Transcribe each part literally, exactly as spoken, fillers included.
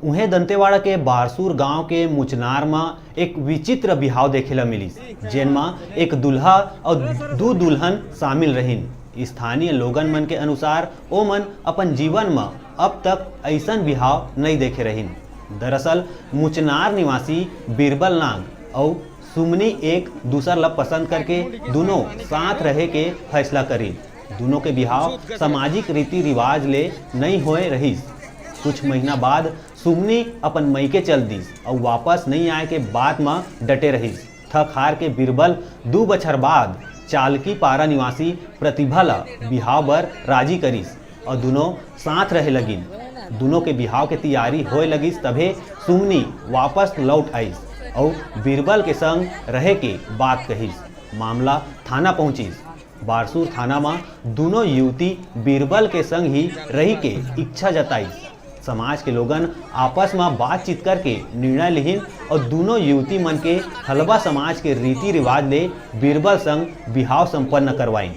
उहें, दंतेवाड़ा के बारसूर गांव के मुचनार म एक विचित्र बिहाव देखे ल मिलिस, जेन म एक दूल्हा अउ दू दुल्हन शामिल रहिन। स्थानीय लोगन मन के अनुसार, ओमन अपन जीवन म अब तक अइसन बिहाव नइ देखे रहिन। दरअसल, मुचनार निवासी बीरबल नाग अउ सुमनी एक दूसर ल पसंद करके दुनों साथ रहे के फैसला करिन। दुनों के बिहाव सामाजिक रीति रिवाज ले नइ होए रहिस। कुछ महीना बाद सुमनी अपन मइके चल दिस अउ वापस नइ आए के बात म डटे रहिस। थक हार के बीरबल दू बछर बाद चालकी पारा निवासी प्रतिभा ल बिहाव बर राजी करिस अउ दुनों साथ रहे लगिन। दुनों के बिहाव के तियारी होए लगिस, तभे सुमनी वापस लौट आइस अउ बीरबल के संग रहे के बात कहिस। मामला थाना पहुंचिस। बारसूर थाना म दुनों युवती बीरबल के संग ही रही के इच्छा जताइस। समाज के लोगन आपस म बातचीत करके निर्णय लिहिन अउ दुनों युवती मन के हलबा समाज के रीति रिवाज ले बीरबल संग बिहाव संपन्न करवाइन।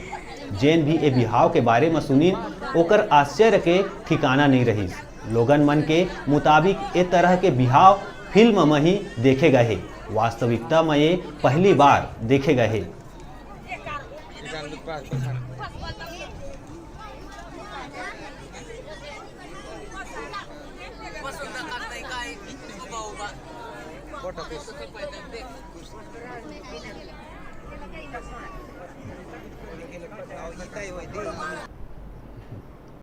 जेन भी ए बिहाव के बारे म सुनिन, ओकर आश्चर्य के ठिकाना नइ रहिस। लोगन मन के मुताबिक, ए तरह के बिहाव फिल्म म ही देखे गए हे। वास्तविकता म ये पहली बार देखे गए हे।